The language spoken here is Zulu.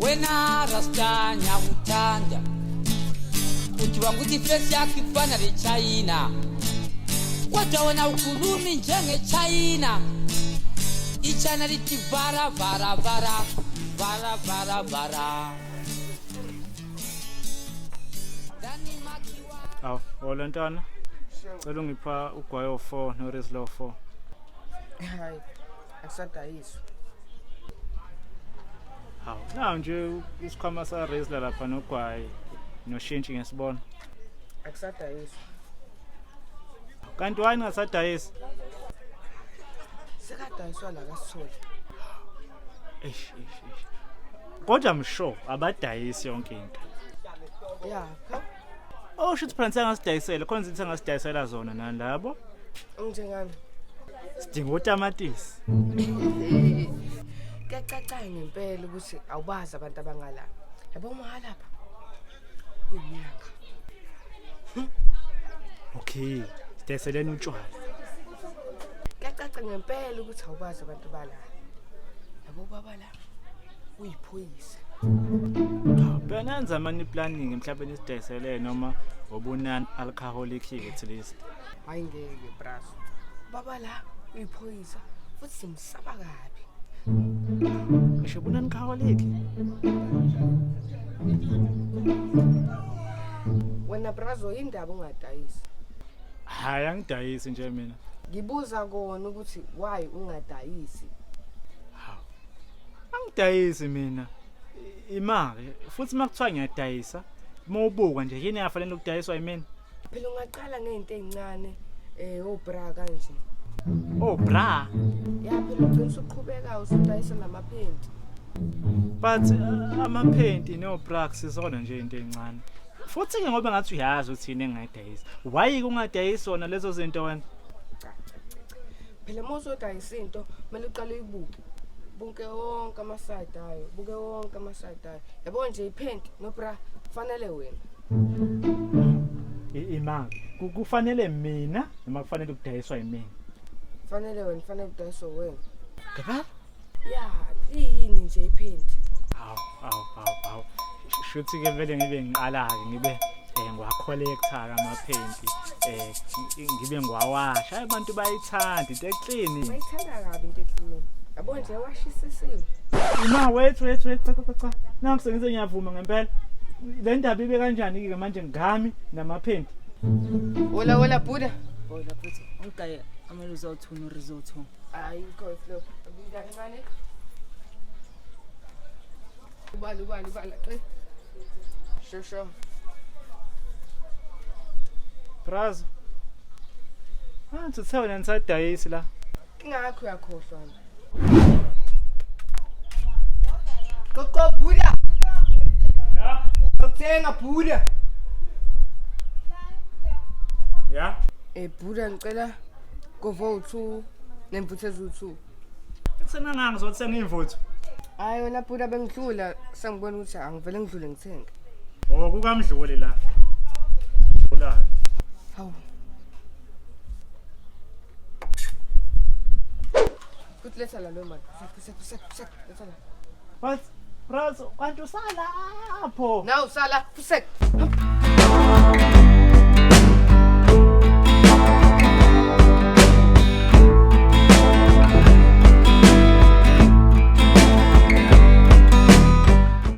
Wena Rasta ngiyakuthanda uthi wanguthi ifesi yakho ifana lechina kodwa wena ukhulumi njengechina ichina lithi vara vara vara vara vara vara. Awu, hola ntwana. Cela ungipha ugwayo 4 noRislo 4. Hayi, akusadayiswa. Hawu, nawu nje isikhwama sa Rizla lapha nogwayi noshintshi ngesibona. Akusadayiswa. Kanti why ningasadayisi? Sekadayiswa la kaSithole. Eish, eish, eish. Kodwa I'm sure abadayisi yonke into. Ya, cha. Oh shit phela sengasidayisela, khona izinto engasidayisela zona nani labo. Unjengani? Sidinga utamatisi. Kuyacaca ngempela ukuthi awubazi abantu abangala. Yabo uma lapha. Uyinyanga. Okay, sidayiseleni utshwala. Kuyacaca ngempela ukuthi awubazi abantu bala. Yabo baba la. Uyiphoyisa. Phela nenza mani planning mhlawumbe nisidayisele noma obunan alcoholic at least. Hayi ngeke brazo. Baba la uyiphoyisa futhi simsaba kabi. Ngisho bunan alcoholic. Wena brazo indaba ungadayisi. Hayi angidayisi nje mina. Ngibuza kona ukuthi why ungadayisi. Angidayisi mina. Imali futhi makuthiwa ngiyadayisa uma ubuka nje yini engafanele ukudayiswa yimina? Phela ungaqala ngento ezincane obra kanje. Oh bra. Ya phela ugcina usuqhubeka usudayisa namaphenti. But amaphenti no bra kusizona nje into encane. Futhi ke ngoba ngathi uyazi ukuthi yini engayidayisa. Why kungadayisi wona lezo zinto wena? Cha cha cha. cha. Phela uma uzodayisa into kumele uqale uyibuke. Buke wonke ama-side ayo, buke wonke ama-side ayo. Yabo nje iphenti no bra kufanele wena. Imali kufanele mina noma kufanele ukudayiswa yimina? Kufanele wena, kufanele udayiswe wena. Ngempela? Ya, iyini nje iphenti? Hawu, hawu, hawu, hawu. Shuthi ke vele ngibe ngiqala-ke ngibe ngiwa-collector-ke amaphenti ngibe ngiwawasha. Hayi abantu bayithanda into eklini. Bayithanda kabi into eklini. Yabo nje washisisiwe. Ma wait wait wait cha cha cha. Nangu sengize ngiyavuma ngempela. Le ndaba ibe kanjani ke manje ngami namaphenti? Hola hola Buddha. Hola futhi ungigaye amaluzi awu-2 norizotho. Ayikho iflop. Abida kancane. Ubala ubala ubala qe. Sure sure. Brazo. Ah, uthe wena nisadayisi la. Ingakho uyakhohlwa nje. Qoqo Buddha. Ya. Uthenga Buddha. Ya. Buddha ngicela kovo 2 nemvuthu ezu2. Kusenanganga ngizothenga imvuthu. Hayi wena Buddha bengidlula sengibona ukuthi angivele ngidlule ngithenge. Oh kukamdluli la. Dlula. Hawu. Futhi letha la lo mali. Kusek kusek kusek letha la. What? Brazo, kanti usalapho. Nawu sala kusek.